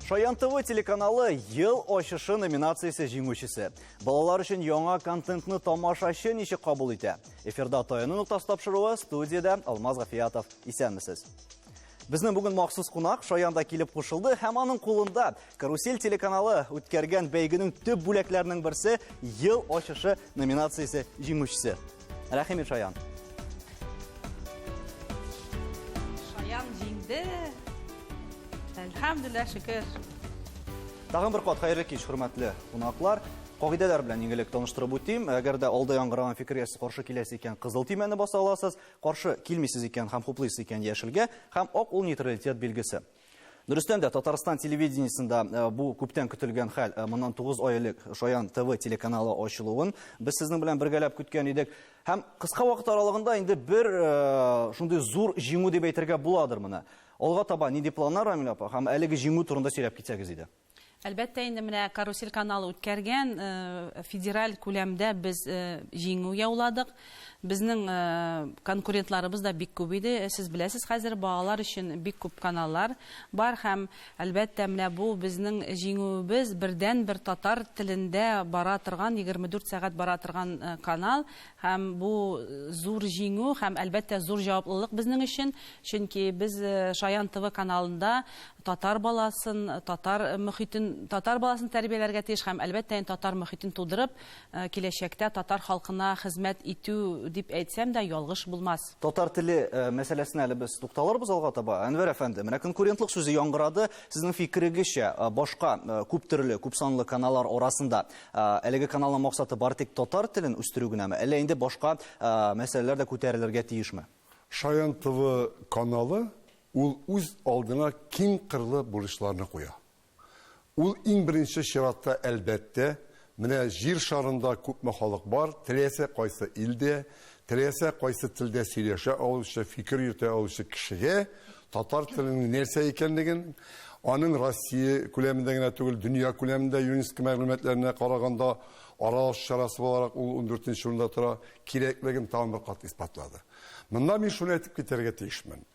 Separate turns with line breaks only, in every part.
Шаян ТВ телеканалы Ел ачышы номинациясе җиңүчесе. Балалар өчен яңа контентны тамашачы ничек кабул итә? Эфирда Таяну ноктасы тапшыруы, студиядә Алмаз Гафиятов. Исәнмесез. Безнең бүген махсус кунак Шаян да килеп кушылды һәм аның кулында Карусель телеканалы үткәргән бәйгенең төп бүләкләренең берсе Ел ачышы номинациясе җиңүчесе. Рәхим ит, Шаян.
Шаян җиңде. Әлхәмдүлилләһ, шөкер.
Тагын бер кат хәерле кич, хөрмәтле кунаклар. Кагыйдәләр белән иң элек таныштырып үтим. Әгәр дә алда яңгыраган фикергә сез каршы киләсез икән, кызыл төймәне баса аласыз. Каршы килмисез икән һәм хуплыйсыз икән, яшелгә һәм ак ул нейтралитет билгесе. Дөрестән дә, Татарстан телевидениесендә э, бу күптән көтелгән хәл. Э, моннан 9 ай элек Шаян ТВ телеканалы ачылуын без сезнең белән бергәләп көткән идек. Һәм кыска вакыт аралыгында инде бер э, шундый зур җиңү дип әйтергә буладыр моны. Алга таба нинди планнар, Рамилә апа, һәм әлеге җиңү турында сөйләп китсәгез иде.
Әлбәттә инде, менә Карусель каналы үткәргән федераль күләмдә без җиңү яуладык. Безнең конкурентларыбыз да бик күп иде. Сез беләсез, хәзер балалар өчен бик күп каналлар бар һәм, әлбәттә, менә бу безнең җиңүебез, бердәнбер татар телендә бара торган, 24 сәгать бара торган канал. Һәм бу зур җиңү һәм, әлбәттә, зур җаваплылык безнең өчен, чөнки без Шаян ТВ каналында татар баласын, татар мөхитен, татар баласын тәрбияләргә тиеш һәм, әлбәттә, инде татар мөхитен тудырып, киләчәктә татар халкына хезмәт итү дип әйтсәм дә, ялгыш булмас.
Татар теле мәсьәләсенә әле без тукталырбыз алга таба. Әнвәр әфәнде, менә конкурентлык сүзе яңгырады. Сезнең фикерегезчә, башка күп төрле, күп санлы каналлар арасында әлеге каналның максаты бары тик татар телен үстерү генәме, әллә инде башка мәсьәләләр дә күтәрелергә тиешме?
Шаян ТВ каналы ул үз алдына киң кырлы бурычларны куя. Ул иң беренче чиратта, әлбәттә, менә җир шарында күпме халык бар, теләсә кайсы илдә, теләсә кайсы телдә сөйләшә алучы, фикер йөртә алучы кешегә татар теленең нәрсә икәнлеген, аның Россия күләмендә генә түгел, дөнья күләмендә ЮНЕСКО мәгълүматларына караганда аралашу чарасы буларак ул ундүртенче урында тора, кирәклеген тагын бер кат исбатлады. Монда мин шуны әйтеп китәргә тиешмен.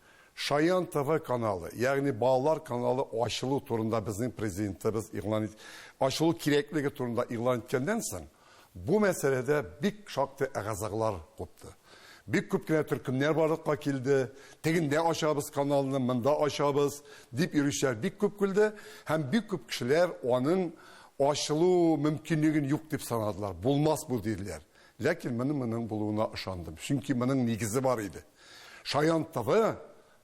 Шаян ТВ каналы, ягъни балалар каналы ачылу турында безнең президентыбыз игълан ит, ачылу кирәклеге турында игълан иткәннән соң, бу мәсьәләдә бик шактый ыгы-зыгылар купты. Бик күп кенә төркемнәр барлыкка килде, тегендә ачабыз каналны, монда ачабыз, дип йөрүчеләр бик күп килде һәм бик күп кешеләр аның ачылу мөмкинлеген юк дип санадылар, булмас бу диделәр. Ләкин мин моның булуына ышандым, чөнки моның нигезе бар иде. Шаян ТВ,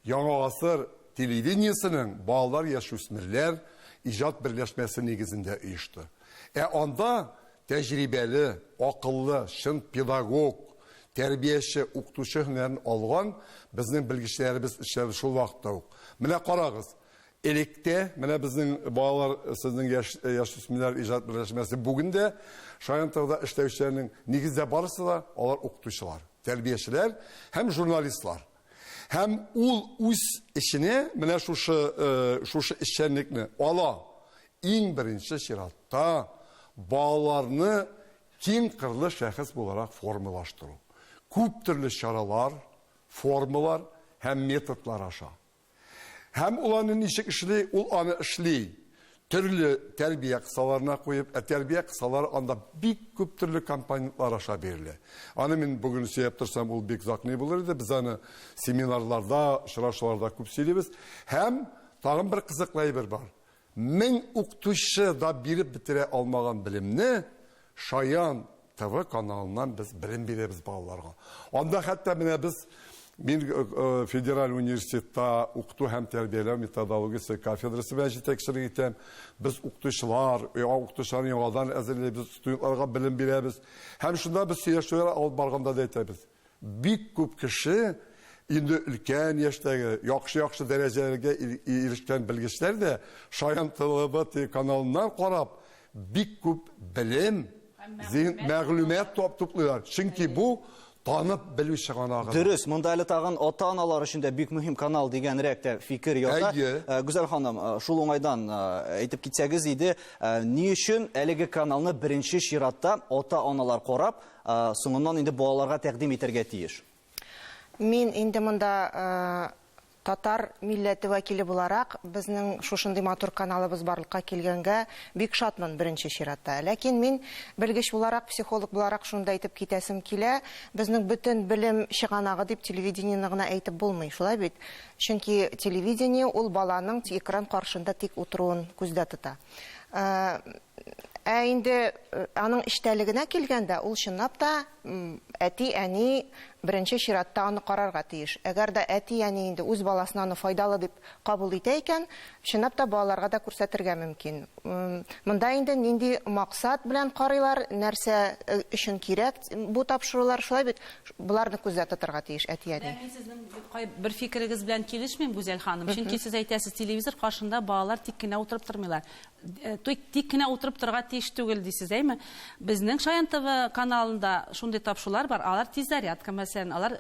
Яңа гасыр телевидениесенең балалар-яшүсмерләр иҗат берләшмәсе нигезендә оешты. Ә анда тәҗрибәле, акыллы, чын педагог, тәрбияче, укытучы һөнәрен алган безнең белгечләребез эшләде шул вакытта ук. Менә карагыз, Электә, менә безнең балалар, сезнең яшь, яшүсмерләр иҗат берләшмәсе бүген дә Шаян ТВда эшләүчеләрнең нигездә барысы да алар укытучылар, тәрбиячеләр һәм журналистлар. Һәм ул үз эченә менә шушы, э, шушы эшчәнлекне ала. Иң беренче чиратта балаларны киң кырлы шәхес буларак формалаштыру. Күп төрле чаралар, формалар һәм методлар аша. Һәм ул аны ничек эшли? Ул аны эшли төрле тәрбия кысаларына куеп, ә тәрбия кысалары анда бик күп төрле компонентлар аша бирелә. Аны мин бүген сөйләп торсам, ул бик озак ни булыр иде. Без аны семинарларда, очрашуларда күп сөйлибез. Һәм тагын бер кызыклы әйбер бар. 1000 укытучы да биреп бетерә алмаган белемне Шаян ТВ каналыннан без белем бирәбез балаларга. Анда хәтта менә без мин э, федераль университетта укыту һәм тәрбияләү методологиясе кафедрасы белән җитәкчелек итәм. Без укытучылар, яңа укытучыларны яңадан әзерлибез, студентларга белем бирәбез. Һәм шунда без сөйләшүләр алып барганда да әйтәбез. Бик күп кеше, инде өлкән яшьтәге, яхшы-яхшы дәрәҗәләргә ирешкән белгечләр дә Шаян ТВ каналыннан карап, бик күп белем, мәгълүмат туплыйлар. Чөнки бу танып белү чыганагы.
Дөрес, монда әле тагын ата-аналар өчен дә бик мөһим канал дигәнрәк тә фикер ята. Әйе. Э, Гүзәл ханым, э, шул уңайдан э, әйтеп китсәгез иде, ни өчен әлеге каналны беренче чиратта ата-аналар карап, соңыннан инде балаларга тәкъдим итәргә тиеш?
Мин инде монда Татар милләте вәкиле буларак, безнең шушындый матур каналыбыз барлыкка килгәнгә бик шатмын беренче чиратта. Ләкин мин белгеч буларак, психолог буларак шуны да әйтеп китәсем килә, безнең бөтен белем чыганагы дип телевидениене гына әйтеп булмый, шулай бит? Чөнки телевидение ул баланың экран каршында тик утыруын күздә тота. Ә инде аның эчтәлегенә килгәндә, ул чынлап та әти-әни беренче чиратта аны карарга тиеш. Әгәр дә әти-әни инде үз баласына аны файдалы дип кабул итә икән, чынлап та балаларга да күрсәтергә мөмкин. Монда инде нинди максат белән карыйлар, нәрсә өчен кирәк бу тапшырулар, шулай бит? Боларны күздә тотарга тиеш әти-әни.
Мин сезнең бер фикерегез белән килешмим, Гүзәл ханым. Чөнки сез әйтәсез, телевизор каршында балалар тик кенә утырып тормыйлар. Тик кенә утырып торырга тиеш түгел дисез, әйме? Безнең Шаян ТВ каналында шундый тапшырулар бар, алар тиз зарядка, мәсәлән, алар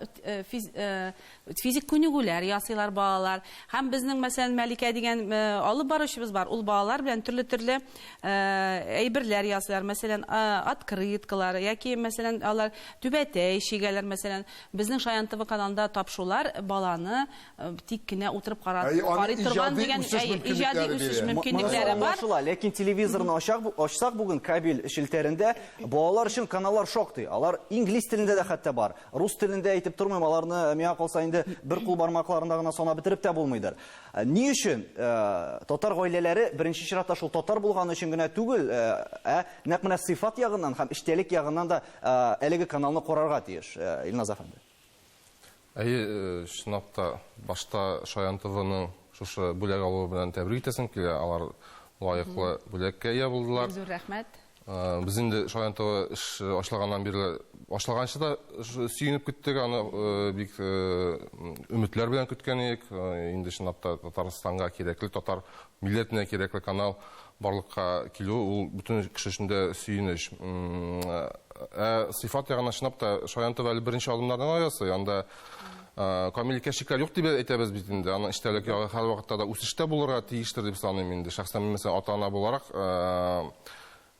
физик күнегүләр ясыйлар балалар. Һәм безнең, мәсәлән, Мәликә дигән алып баручыбыз бар, ул балалар белән төрле-төрле әйберләр ясыйлар, мәсәлән, открыткалар яки, мәсәлән, алар түбәтәй чигәләр, мәсәлән. Безнең Шаян ТВ каналында тапшырулар баланы тик кенә утырып карый торган дигән иҗади үсеш мөмкинлекләре бар.
Аңлашыла, ләкин телевизорны ачсак бүген кабель челтәрендә балалар өчен каналлар шактый. Алар инглиз телендә дә хәтта бар. Рус телендә әйтеп тормыйм, аларны миңа калса инде бер кул бармакларында гына санап бетереп тә булмыйдыр. Ни өчен татар гаиләләре беренче чиратта шул татар булган өчен генә түгел, ә нәкъ менә сыйфат ягыннан һәм эчтәлек ягыннан да әлеге каналны карарга тиеш, Илназ әфәнде?
Әйе, чынлап та, башта Шаян ТВның шушы бүләк алуы белән тәбрик итәсем килә. Алар лаеклы бүләккә ия булдылар.
Зур рәхмәт.
Без инде Шаян ТВ эш ашлаганнан бирле, ашлаганчы да сөенеп көттек, аны бик өметләр белән көткән идек. Инде чынлап та Татарстанга кирәкле, татар милләтенә кирәкле канал барлыкка килү ул бөтен кеше өчен дә сөенеч. Ә сыйфат ягына чынлап та Шаян ТВ әле беренче адымнарны гына ясый. Анда камиллеккә шикләр юк дип әйтәбез бит инде. Аның эчтәлек ягы һәрвакытта да үсештә булырга тиештер дип саныйм инде. Шәхсән мин, мәсәлән, ата-ана буларак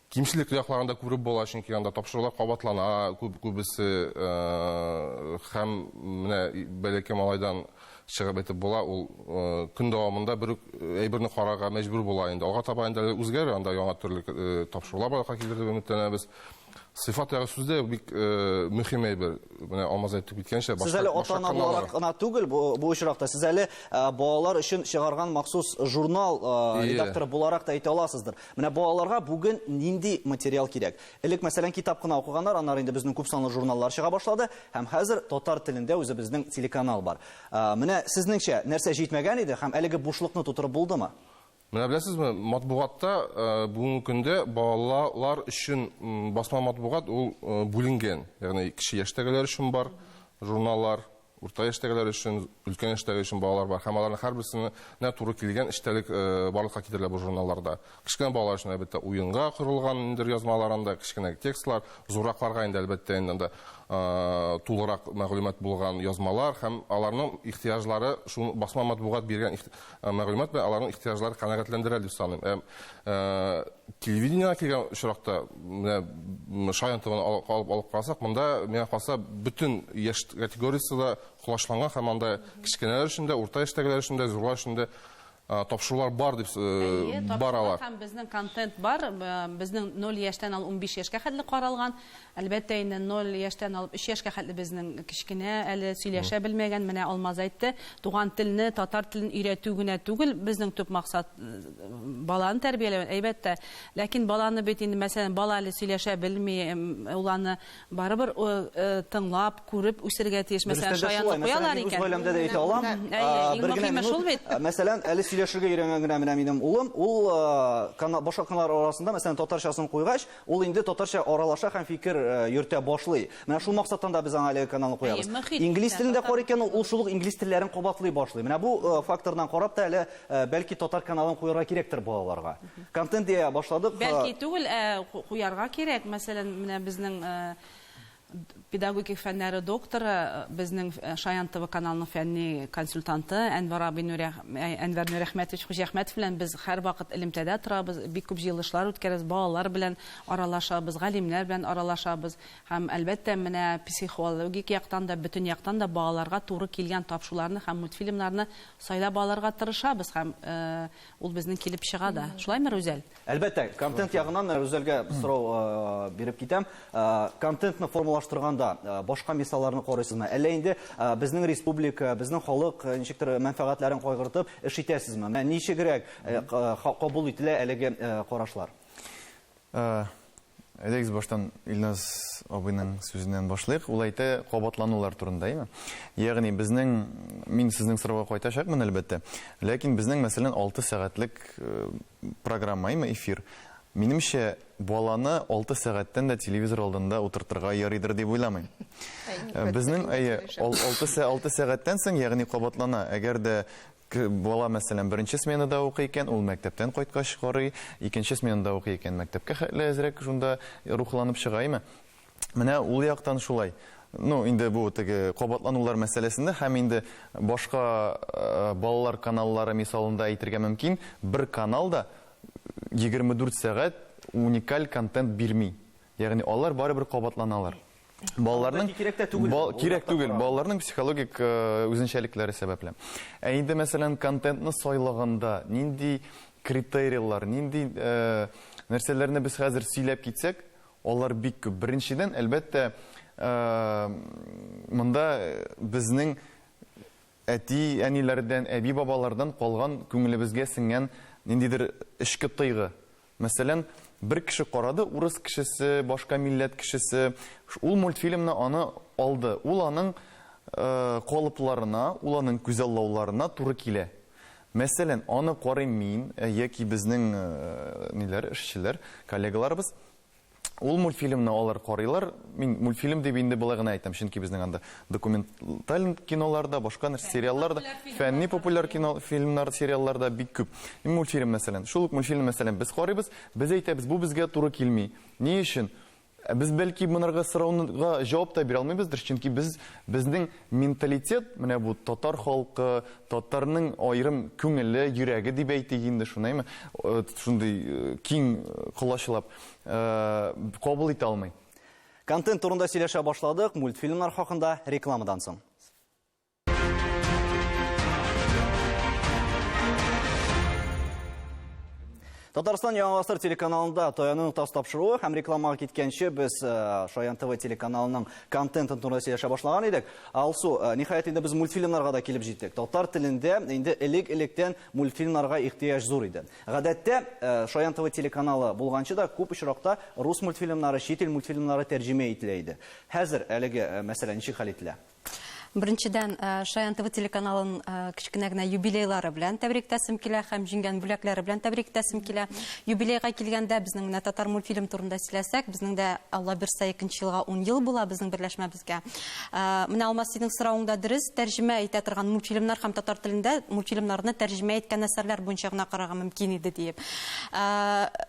кимчелекле якларын да күреп була, чөнки анда тапшырулар кабатлана күп күбесе, һәм менә бәләкәй малайдан чыгып әйтеп була, ул көн дәвамында бер үк әйберне карарга мәҗбүр була инде. Алга таба инде әле үзгәрер, анда яңа төрле тапшырулар барлыкка килер дип өметләнәбез. Сыйфат ягы сүздә бик мөһим әйбер. Менә Алмаз әйтеп киткәнчә,
Сез әле
башка
ата-ана
каналлар.
буларак кына түгел, бу очракта сез әле балалар өчен чыгарган махсус журнал редакторы буларак та әйтә аласыздыр. Менә балаларга бүген нинди материал кирәк? Элек, мәсәлән, китап кына укыганнар, аннары инде безнең күп санлы журналлар чыга башлады, һәм хәзер татар телендә үзебезнең телеканал бар. Менә сезнеңчә нәрсә җитмәгән иде һәм әлеге бушлыкны тутырып булдымы?
Менә беләсезме, матбугатта бүгенге көндә балалар өчен басма матбугат ул бүленгән. Ягъни кече яшьтәгеләр өчен бар журналлар, урта яшьтәгеләр өчен, өлкән яшьтәге өчен балалар бар. Һәм аларның һәрберсенә туры килгән эчтәлек барлыкка китерелә бу журналларда. Кечкенә балалар өчен әлбәттә уенга корылган инде язмалар анда, кечкенә текстлар, зурракларга инде әлбәттә инде анда тулырак мәгълүмат булган язмалар һәм аларның ихтыяҗлары шул басма матбугат биргән мәгълүмат белән аларның ихтыяҗлары канәгатьләндерә дип саныйм. Телевидениегә килгән очракта, менә Шаян ТВны алып карасак, монда миңа калса бөтен яшь категориясе дә колачланган һәм анда кечкенәләр өчен дә, урта яшьтәгеләр өчен дә, зурлар өчен дә тапшырулар бар дип
Әйе,
бар
тапшырулар
алар.
Һәм безнең контент бар, безнең 0 яшьтән алып 15 яшькә хәтле каралган. Әлбәттә инде 0 яшьтән алып 3 яшькә хәтле безнең кечкенә әле сөйләшә белмәгән, менә Алмаз әйтте, туган телне, татар телен өйрәтү генә түгел, безнең төп максат баланы тәрбияләү, әлбәттә. Ләкин баланы бит инде, мәсәлән, бала әле сөйләшә белми, ул аны барыбер тыңлап, күреп үсергә тиеш. Мәсәлән,
Дөрестән дә
Шаянны
шулай. Мәсәлән,
куялар
мин үз
икән.
гаиләмдә дә әйтә алам.
Әйе, иң
Бер генә
мөһиме шул
минут.
бит.
Мәсәлән, әле сөйләшергә өйрәнгән генә менә минем улым, ул башка каналлар арасында, мәсәлән, татарчасын куйгач, ул инде татарча аралаша һәм фикер йөртә башлый. Менә шул максаттан да без аңа әлеге каналны куябыз.
Әйе, мөхит
Инглиз
итә,
телендә
татар
карый икән, ул шул ук инглиз телләрен кабатлый башлый. Менә бу фактордан карап та әле бәлки татар каналын куярга кирәктер балаларга. Контент дия башладык.
Бәлки түгел, куярга кирәк. Мәсәлән, менә безнең Педагогик фәннәре докторы, безнең Шаян ТВ каналының фәнни консультанты Әнвәр абый Әнвәр Нурәхмәтович Хуҗиәхмәтов белән без һәрвакыт элемтәдә торабыз, бик күп җыелышлар үткәрәбез, балалар белән аралашабыз, галимнәр белән аралашабыз. Һәм, әлбәттә, менә психологик яктан да, бөтен яктан да балаларга туры килгән тапшыруларны һәм мультфильмнарны сайлап алырга тырышабыз һәм ул безнең килеп чыга да. Шулаймы, Рүзәл?
Әлбәттә, контент ягыннан Рүзәлгә сорау биреп китәм. Контентны формалаштырганда башка мисалларны карыйсызмы? Әллә инде безнең республика, безнең халык ничектер мәнфәгатьләрен кайгыртып эш итәсезме? Менә ничегрәк кабул ителә әлеге карашлар?
Әйдәгез баштан Илназ абыйның сүзеннән башлыйк. Ул әйтә кабатланулар турында, әйме? Ягъни безнең, мин сезнең сорауга кайтачакмын, әлбәттә. Ләкин безнең, мәсәлән, 6 сәгатьлек программа, әйме, эфир. Минемчә, баланы 6 сәгатьтән дә телевизор алдында утыртырга ярыйдыр дип уйламыйм. Безнең, әйе, 6 сәгатьтән соң, ягъни кабатлана. Әгәр дә бала, мәсәлән, беренче сменада укый икән, ул мәктәптән кайткач карый, икенче сменада укый икән, мәктәпкә хәтле әзрәк шунда рухланып чыга, әйме? Менә ул яктан шулай. Ну, инде бу теге кабатланулар мәсьәләсендә һәм инде башка балалар каналлары мисалында әйтергә мөмкин, бер канал да 24 сәгать уникаль контент бирми. Ягъни алар барыбер кабатланалар. Балаларның
кирәк тә түгел.
Кирәк түгел, балаларның психологик үзенчәлекләре сәбәпле. Ә инде, мәсәлән, контентны сайлаганда нинди критерийлар, нинди нәрсәләрне без хәзер сөйләп китсәк, алар бик күп. Беренчедән, әлбәттә, монда безнең әти-әниләрдән, әби-бабалардан калган күңелебезгә сеңгән ниндидер эчке тойгы. Мәсәлән, бер кеше карады, урыс кешесе, башка милләт кешесе, ул мультфильмны аны алды. Ул аның калыпларына, ул аның күзаллауларына туры килә. Мәсәлән, аны карыйм мин, яки безнең ниләр, эшчеләр, коллегаларыбыз. Ул мультфильмны алар карыйлар. Мин мультфильм дип инде болай гына әйтәм, чөнки безнең анда документаль кинолар да, башка нәрсә, сериаллар да, фәнни популяр кино, фильмнар, сериаллар да бик күп. Мультфильм, мәсәлән, шул ук мультфильм, мәсәлән, без карыйбыз, без әйтәбез, бу безгә туры килми. Ни өчен? Без бәлки монарга сорауга җавап та бирә алмыйбыздыр, чөнки без безнең менталитет, менә бу татар халкы, татарның аерым күңеле, йөрәге дип әйтик инде, шунаймы, шундый киң колачлап кабул итә алмый.
Контент турында сөйләшә башладык, мультфильмнар хакында рекламадан соң. Татарстан Яңа Гасыр телеканалында Таяну ноктасы тапшыруы һәм рекламага киткәнче без Шаян ТВ телеканалының контентын турында сөйләшә башлаган идек. Алсу, ниһаять инде без мультфильмнарга да килеп җиттек. Татар телендә инде элек-электән мультфильмнарга ихтыяҗ зур иде. Гадәттә, Шаян ТВ телеканалы булганчы да күп очракта рус мультфильмнары, чит ил мультфильмнары тәрҗемә ителә иде. Хәзер әлеге мәсьәлә ничек хәл ителә?
Беренчедән, Шаян ТВ телеканалын кечкенә генә юбилейлары белән тәбрик итәсем килә һәм җиңгән бүләкләре белән тәбрик итәсем килә. Юбилейга килгәндә безнең менә татар мультфильм турында сөйләсәк, безнең дә Алла бирсә икенче елга 10 ел була безнең берләшмәбезгә. Менә Алмаз, синең соравың да дөрес, тәрҗемә итә торган мультфильмнар һәм татар телендә мультфильмнарны тәрҗемә иткән әсәрләр буенча гына карарга мөмкин иде диеп.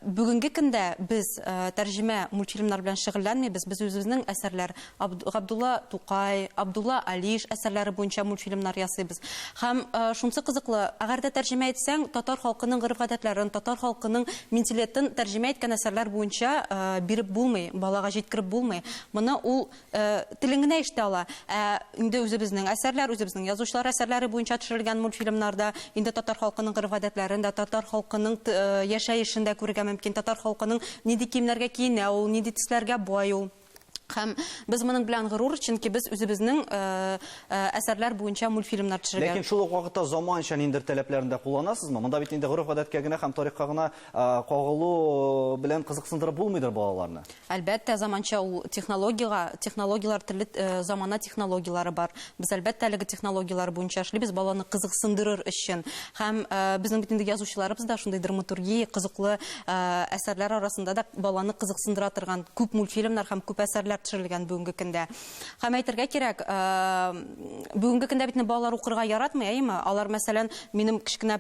Бүгенге көндә без тәрҗемә мультфильмнар белән шөгыльләнмибез, без үзебезнең әсәрләр Габдулла Тукай, Абдулла Алиш әсәрләре буенча мультфильмнар ясыйбыз. Һәм шунысы кызыклы, әгәр дә тәрҗемә итсәң, татар халкының гореф-гадәтләрен, татар халкының менталитетын тәрҗемә иткән әсәрләр буенча биреп булмый, балага җиткереп булмый. Моны ул телен генә ишетә ала. Ә инде үзебезнең әсәрләр, үзебезнең язучылар әсәрләре буенча төшерелгән мультфильмнарда инде татар халкының гореф-гадәтләрен дә, татар халкының яшәешен дә күрергә мөмкин, татар халкының нинди киемнәргә киенә ул, нинди төсләргә бай ул. Һәм без моның белән горур, чөнки без үзебезнең әсәрләр буенча мультфильмнар төшергән.
Ләкин шул ук вакытта заманча ниндидер таләпләрен дә кулланасызмы? Монда бит инде гореф-гадәткә генә һәм тарихка гына кагылу белән кызыксындырып булмыйдыр балаларны.
Әлбәттә, заманча ул технологиягә, технологияләр төрле замана технологияләре бар. Без әлбәттә әлеге технологияләр буенча эшлибез, баланы кызыксындырыр өчен. Һәм безнең бит инде язучыларыбыз да шундый драматургия, кызыклы әсәрләр арасында да баланы кызыксындыра торган күп мультфильмнар һәм күп әсәрләр. әсәрләр төшерелгән бүгенге көндә. Һәм әйтергә кирәк, бүгенге көндә бит инде балалар укырга яратмый, әйеме? Алар, мәсәлән, минем кечкенә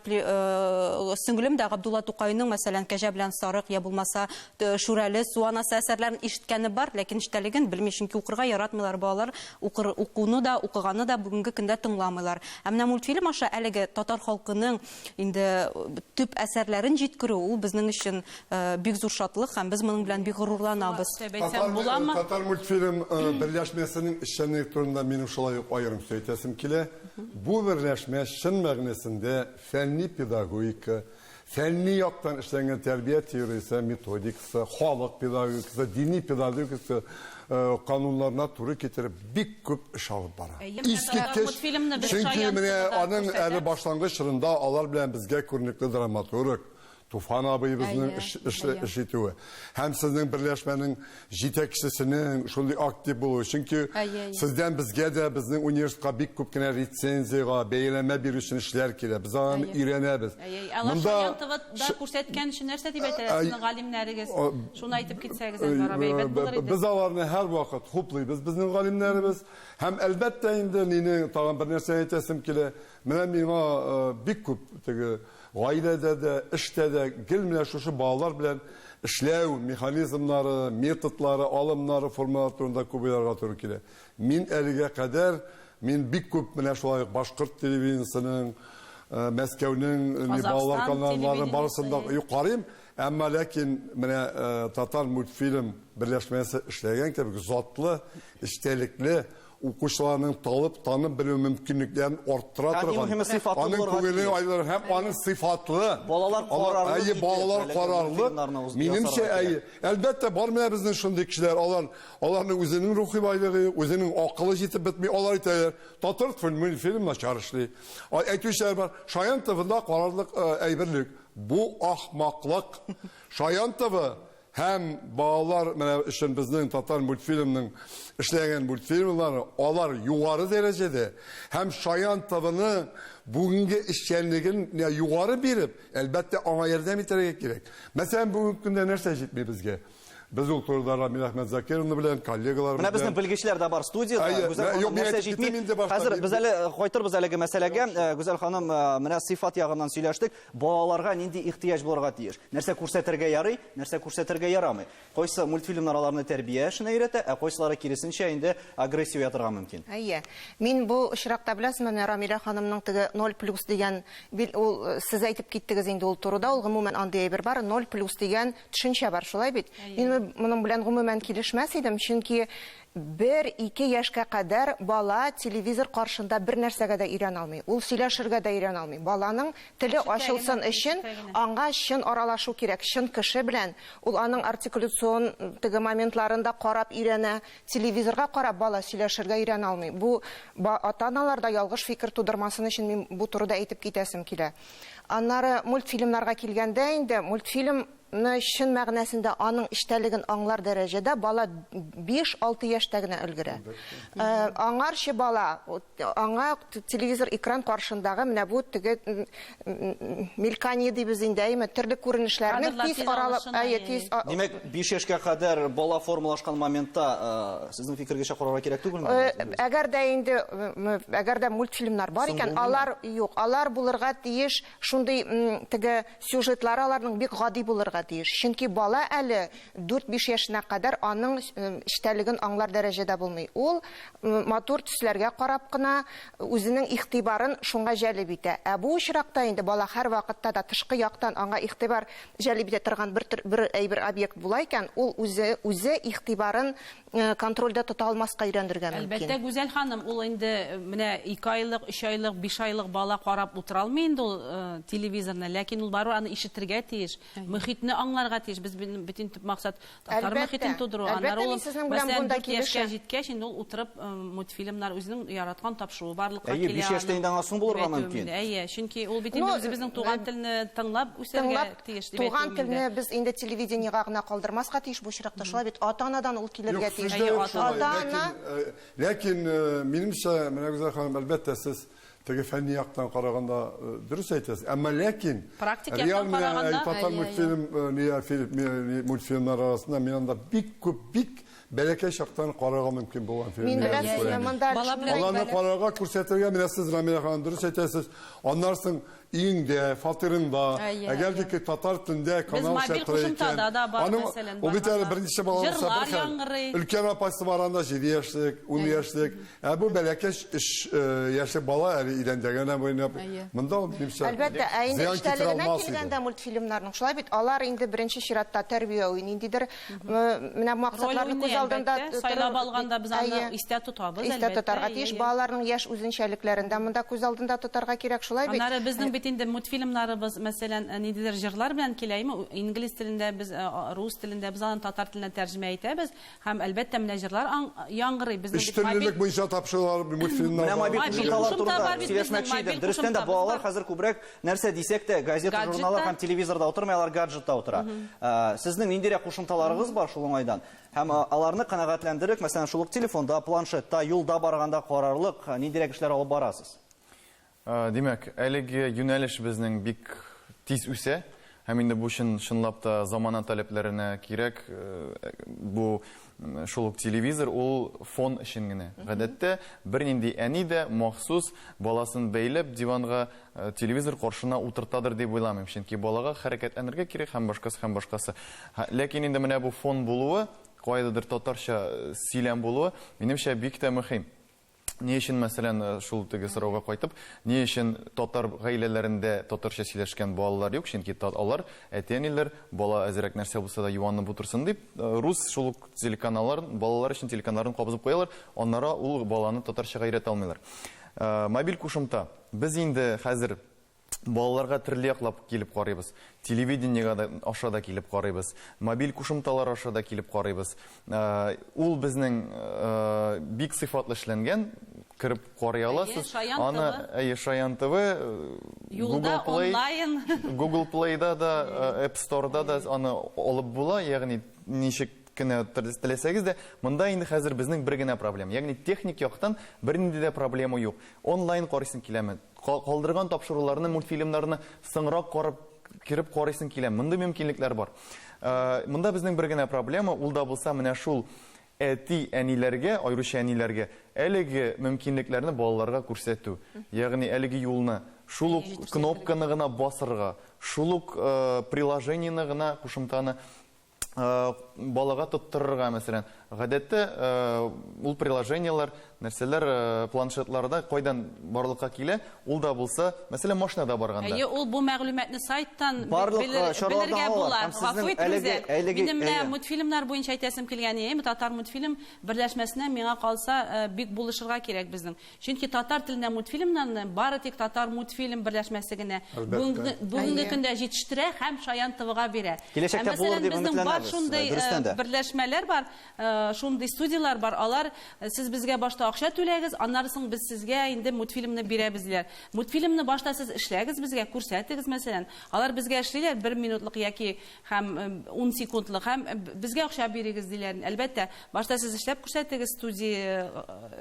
сеңлем дә Габдулла Тукайның, мәсәлән, Кәҗә белән сарык я булмаса Шүрәле, Су анасы әсәрләрен ишеткәне бар, ләкин эчтәлеген белми, чөнки укырга яратмыйлар балалар, укыр, укуны да, укыганны да бүгенге көндә тыңламыйлар. Ә менә мультфильм аша әлеге татар халкының инде төп әсәрләрен җиткерү, ул безнең өчен бик зур шатлык һәм без моның белән бик горурланабыз.
Татар мультфильм берләшмәсенең эшчәнлеге турында минем шулай ук аерым сүз әйтәсем килә. Бу берләшмә чын мәгънәсендә фәнни педагогика, фәнни яктан эшләнгән тәрбия теориясе, методикасы, халык педагогикасы, дини педагогикасы кануннарына туры китереп бик күп эш алып бара. Искиткеч, чөнки менә аның әле башлангыч чорында алар белән безгә күренекле драматург Туфан абыебызның эш итүе һәм сезнең берләшмәнең җитәкчесенең шундый актив булуы. Чөнки сездән безгә дә, безнең университетка бик күп кенә рецензиягә, бәяләмә бирү өчен эшләр килә. Без аны өйрәнәбез.
Алар Шаян ТВда күрсәткән өчен нәрсә дип әйтәләр сезнең галимнәрегез? Шуны әйтеп китсәгез, Әнвәр абый, әйбәт булыр иде.
Без аларны һәрвакыт хуплыйбыз, безнең галимнәребез. Һәм, әлбәттә инде, мине тагын бер нәрсә әйтәсем килә. Менә миңа бик күп теге Гаиләдә дә, эштә дә гел менә шушы балалар белән эшләү механизмнары, методлары, алымнары, формалары турында күп уйларга туры килә. Мин әлегә кадәр, мин бик күп менә шулай ук башкорт телевидениесенең, Мәскәүнең балалар каналларын барысын да карыйм, әмма ләкин менә Татар мультфильм берләшмәсе эшләгән кебек затлы, эчтәлекле, укучыларның талып, танып белү мөмкинлекләрен арттыра торган, аның күңелен айдыр һәм аның сыйфатлы,
балалар карарлык,
әйе, балалар карарлык, минемчә, әйе, әлбәттә, бар менә безнең шундый кешеләр, алар, аларның үзенең рухи байлыгы юк, үзенең акылы җитеп бетми, алар әйтәләр, татар фильм начар эшли. Әйтүчеләр бар, Шаян ТВда карарлык әйберлек. Бу ахмаклык. Шаян ТВ Һәм балалар менә өчен безнең татар мультфильмның эшләгән мультфильмнары, алар югары дәрәҗәдә һәм Шаян ТВны бүгенге эшчәнлеген югары биреп, әлбәттә, аңа ярдәм итәргә кирәк. Мәсәлән, бүгенге көндә нәрсә җитми безгә? Без ул турыда Рамил Әхмәтзакировны белән, коллегалар
Менә безнең белгечләр дә бар студиядә. Гүзәл ханым, нәрсә җитми? Хәзер без әле кайтырбыз әлеге мәсьәләгә. Гүзәл ханым, менә сыйфат ягыннан сөйләштек. Балаларга нинди ихтыяҗ булырга тиеш? Нәрсә күрсәтергә ярый, нәрсә күрсәтергә ярамый? Кайсы мультфильмнар аларны тәрбия эшенә өйрәтә, ә кайсылары киресенчә инде агрессия уятырга мөмкин?
Әйе. Мин бу очракта, беләсезме, менә Рамилә ханымның теге ноль плюс дигән, ул сез әйтеп киттегез инде ул турыда, ул гомумән андый әйбер бар, ноль плюс дигән төшенчә бар, шулай бит? Мин моның белән гомумән килешмәс идем, чөнки Бер-ике яшькә кадәр бала телевизор каршында бер нәрсәгә дә өйрәнә алмый. Ул сөйләшергә дә өйрәнә алмый. Баланың теле ачылсын өчен аңа чын аралашу кирәк, чын кеше белән. Ул аның артикуляцион теге моментларын да карап өйрәнә. Телевизорга карап бала сөйләшергә өйрәнә алмый. Бу ата-аналарда ялгыш фикер тудырмасын өчен мин бу турыда әйтеп китәсем килә. Аннары мультфильмнарга килгәндә инде, мультфильм ны чын мәгънәсендә аның эчтәлеген аңлар дәрәҗәдә бала 5-6 яшьтә генә өлгерә. Аңарчы бала, аңа телевизор экран каршындагы менә бу теге мелькание дибез инде, әйеме, төрле күренешләрнең тиз аралап, әйе, тиз.
Димәк, 5 яшькә кадәр бала формалашкан моментта сезнең фикергечә карарга кирәк түгелме?
Әгәр дә инде, әгәр дә мультфильмнар бар икән, алар юк, алар булырга тиеш шундый теге Сюжетлары аларның бик гади булырга тиеш, чөнки бала әле дүрт-биш яшенә кадәр аның эчтәлеген аңлар дәрәҗәдә булмый. Ул матур төсләргә карап кына үзенең игътибарын шуңа җәлеп итә. Ә бу очракта инде бала һәрвакытта да тышкы яктан аңа игътибар җәлеп итә торган бер төр, бер әйбер, объект була икән, ул үзе, үзе игътибарын контрольдә тота алмаска өйрәнергә мөмкин.
Әлбәттә, Гүзәл ханым, ул инде менә ике айлык, өч айлык, биш айлык бала карап утыра алмый инде ул телевизорны, ләкин ул барыбер аны ишетергә тиеш, мөхитне аңларга тиеш. Без бөтен төп максат татар мөхитен тудыру. Аннары ул, мәсәлән, дүрт яшькә җиткәч, инде ул утырып мультфильмнар, үзенең яраткан тапшыруы барлыкка килә.
Әйе, биш яшьтә инде аңа соң булырга мөмкин.
Әйе, чөнки ул бит инде үзебезнең туган телне тыңлап үсәргә тиеш дип
Туган телне без инде телевидениегә гына калдырмаска тиеш бу очракта, шулай бит, ата-анадан ул килергә тиеш.
Ата-ана. Ләкин, минемчә, менә Гүзәл ханым, әлбәттә, сез теге фәнни яктан караганда дөрес әйтәсез. Әмма ләкин
практик яктан караганда
татар мультфильм мультфильмнар арасында мин анда бик күп, бик Бәләкәй чактан карарга мөмкин булган
Мин
фильмнар дип
беләсезме,
уйлыйм.
монда
Бала
шуны
белән
Аларны
әйтмәле.
карарга, күрсәтергә, менә сез Рамилә ханым дөрес әйтәсез. Аннан соң өеңдә, фатирыңда,
Әйе,
әгәр
әйе.
дә ки татар телендә канал
мобиль
эшләп тора
кушымтада
икән.
да бар,
Аның
мәсәлән,
ул бит әле
барганда.
берничә бала булса
Җырлар
бер хәл.
яңгырый.
Өлкән апасы бар анда 7 яшьлек, 10 яшьлек. Ә бу бәләкәч 3 яшьлек бала әле идәндә генә уйнап.
Әйе.
Монда ул минемчә
Әлбәттә, ә инде
зыян китерә
эчтәлегенә
алмас иде.
килгәндә мультфильмнарның шулай бит, алар инде беренче чиратта тәрбияви ниндидер менә максатларны
Роль
күз
уйный,
алдында
әлбәттә. Сайлап алганда без аны
Әйе.
истә тотабыз,
Истә
әлбәттә.
тотарга
Әйе,
тиеш.
әйе.
Балаларның яшь үзенчәлекләрен дә монда күз алдында тотарга кирәк, шулай бит.
Аннары безнең бит инде мультфильмнарыбыз, мәсәлән, ниндидер җырлар белән килә, әйме? Инглиз телендә без, рус телендә без аны татар теленә тәрҗемә итәбез һәм әлбәттә менә җырлар яңгырый. Безнең
Өч
бит мобиль
төрлелек буенча тапшырулар, мультфильмнар
Менә
бар.
мобиль
Мобиль
кушымталар
кушымта
турында
бар бит безнең,
сөйләшмәкче идем.
мобиль
Дөрестән дә
кушымтабыз
балалар
бар.
хәзер күбрәк нәрсә дисәк тә, газета,
Гаджетта.
журналлар һәм телевизорда утырмый, алар гаджетта утыра. Сезнең ниндирәк кушымталарыгыз бар шул уңайдан? Һәм аларны канәгатьләндереп, мәсәлән, шул ук телефонда, планшетта, юлда барганда карарлык ниндирәк эшләр алып барасыз?
Димәк, әлеге юнәлеш безнең бик тиз үсә. Һәм инде бу чын, чынлап та замана таләпләренә кирәк. Бу шул ук телевизор, ул фон өчен генә. Гадәттә, бернинди әни дә махсус баласын бәйләп диванга телевизор каршына утыртадыр дип уйламыйм. Чөнки балага хәрәкәтләнергә кирәк һәм башкасы, һәм башкасы. Ләкин инде менә бу фон булуы, кайдадыр татарча сөйләм булуы, минемчә, бик тә мөһим. Ни өчен, мәсәлән, шул теге сорауга кайтып, ни өчен татар гаиләләрендә татарча сөйләшкән балалар юк? Чөнки алар әти-әниләр бала әзрәк нәрсә булса да юанып утырсын дип, рус шул ук телеканалларын, балалар өчен телеканалларын кабызып куялар, аннары ул баланы татарчага өйрәтә алмыйлар. Мобиль кушымта. Без инде хәзер балаларга төрле яклап килеп карыйбыз. Телевидениега да аша да килеп карыйбыз. Мобиль кушымталар аша да килеп карыйбыз. Ул безнең бик сыйфатлы эшләнгән, кереп карый аласыз.
Шаян
Аны,
ТВ.
әйе, Шаян ТВ,
Юлда
Google Play,
онлайн.
Google Play'да да, App Store'да да аны алып була, ягъни ничек кенә теләсәгез дә, монда инде хәзер безнең бер генә проблема. Ягъни техник яктан бернинди дә проблема юк. Онлайн карыйсың киләме? Калдырган тапшыруларны, мультфильмнарны соңрак карап, кереп карыйсың килә. Мондый мөмкинлекләр бар. Монда безнең бер генә проблема, ул да булса менә шул әти-әниләргә, аеруча әниләргә әлеге мөмкинлекләрне балаларга күрсәтү. Ягъни әлеге юлны шул ук кнопканы гына басырга, шул ук приложениены гына, кушымтаны балага тоттырырга, мәсәлән. Гадәттә, ул приложениелар, нәрсәләр, планшетларда кайдан барлыкка килә, ул да булса, мәсәлән, машинада барганда.
Әйе, ул бу мәгълүматны сайттан
Барлык, чаралардан
белергә
алалар.
була.
Һәм сезнең
Гафу ит,
әлеге,
Рүзәл.
әлеге,
Минем менә
әйе.
мультфильмнар буенча әйтәсем килгән, әйеме, татар мультфильм берләшмәсенә миңа калса, бик булышырга кирәк безнең. Чөнки татар телендә мультфильмнарны бары тик татар мультфильм берләшмәсе генә
Әлбәттә.
Бүгенге көндә җитештерә һәм Шаян ТВ-га бирә.
Киләчәктә
Ә,
булыр
мәсәлән,
дип
безнең бар
өметләнәбез,
шундый,
дөрестән дә.
берләшмәләр бар, шундый студияләр бар. Алар, сез безгә башта акча түләгез, аннары соң без сезгә инде мультфильмны бирәбез диләр. Мультфильмны башта сез эшләгез безгә, күрсәтегез, мәсәлән. Алар безгә эшлиләр 1 минутлык яки һәм 10 секундлык һәм безгә акча бирегез диләр. Әлбәттә, башта сез эшләп күрсәтегез,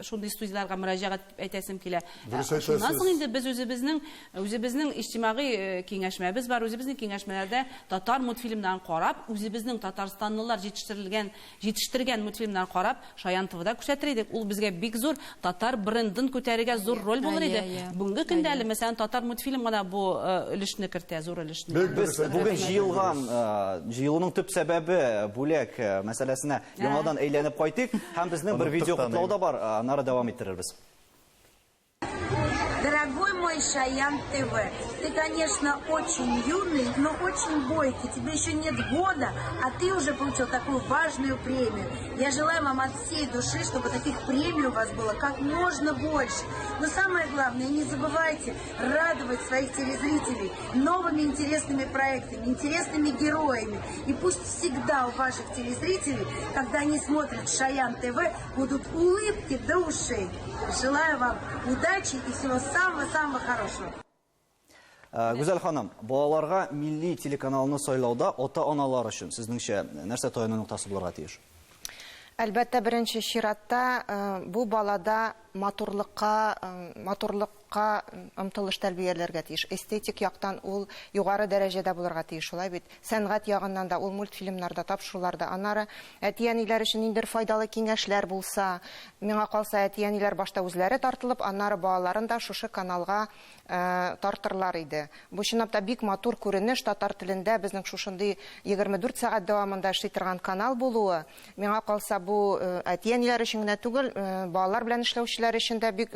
шундый студияләргә мөрәҗәгать әйтәсем килә.
Дөрес
Шуннан
әйтәсез.
соң инде без үзебезнең иҗтимагый киңәшмәбез бар, үзебезнең киңәшмәләрдә татар мультфильмнарын карап, үзебезнең татарстанлылар җитештергән мультфильмнарын карап, Шаян ТВ-да күрсәтер идек. Ул безгә бик зур татар брендын күтәрергә зур роль булыр иде. Бүгенге көндә әле, мәсәлән, татар мультфильм гына бу өлешне кертә, зур өлешне.
Бик
Без
дөрес әйтәсез.
бүген җыелуның төп сәбәбе бүләк мәсьәләсенә яңадан әйләнеп кайтыйк һәм безнең бер
Оныттык
видео
та,
котлау да бар, аннары дәвам иттерербез.
Дорогой мой Шаян ТВ, ты, конечно, очень юный, но очень бойкий. Тебе еще нет года, а ты уже получил такую важную премию. Я желаю вам от всей души, чтобы таких премий у вас было как можно больше. Но самое главное, не забывайте радовать своих телезрителей новыми интересными проектами, интересными героями. И пусть всегда у ваших телезрителей, когда они смотрят Шаян ТВ, будут улыбки до ушей. Желаю вам удачи и всего самого-самого хорошего.
Гүзәл ханым, балаларга милли телеканалны сайлауда ата-аналар өчен сезнеңчә нәрсә таяну ноктасы булырга тиеш?
Әлбәттә, беренче чиратта, бу балада матурлык Матурлыкка омтылыш тәрбияләргә тиеш. Эстетик яктан ул югары дәрәҗәдә булырга тиеш, шулай бит? Сәнгать ягыннан да ул мультфильмнарда, тапшыруларда. Аннары әти-әниләр өчен ниндидер файдалы киңәшләр булса, миңа калса, әти-әниләр башта үзләре тартылып, аннары балаларын да шушы каналга тартырлар иде. Бу чынлап та бик матур күренеш, татар телендә безнең шушындый 24 сәгать дәвамында эшли торган канал булуы. Миңа калса, бу әти-әниләр өчен генә түгел, балалар белән эшләүчеләр өчен дә бик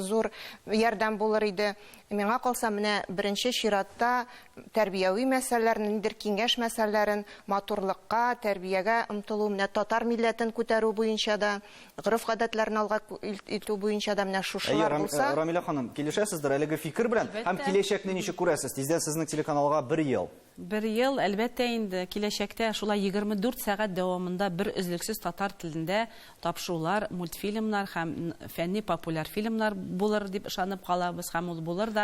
зур ярдәм булыр иде. Миңа калса, менә беренче чиратта тәрбияви мәсьәләләрне, ниндидер киңәш мәсьәләләрен, матурлыкка, тәрбиягә омтылу, менә татар милләтен күтәрү буенча да, гореф-гадәтләрне алга илтү буенча да менә шушылар булса.
Рамилә ханым, килешәсездер әлеге фикер белән? Һәм киләчәкне ничек күрәсез? Тиздән сезнең телеканалга бер ел.
Бер ел, әлбәттә инде, киләчәктә шулай 24 сәгать дәвамында бер өзлексез татар телендә тапшырулар, мультфильмнар һәм фәнни-популяр фильмнар булыр дип ышанып калабыз һәм ул булыр да.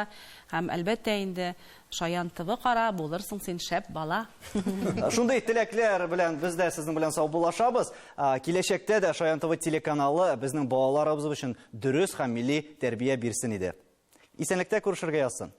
Һәм, әлбәттә инде, Шаян ТВ кара, булырсың син шәп бала.
Шундый теләкләр белән без дә сезнең белән саубуллашабыз. Киләчәктә дә Шаян ТВ телеканалы безнең балаларыбыз өчен дөрес һәм милли тәрбия бирсен иде. Исәнлектә күрешергә язсын.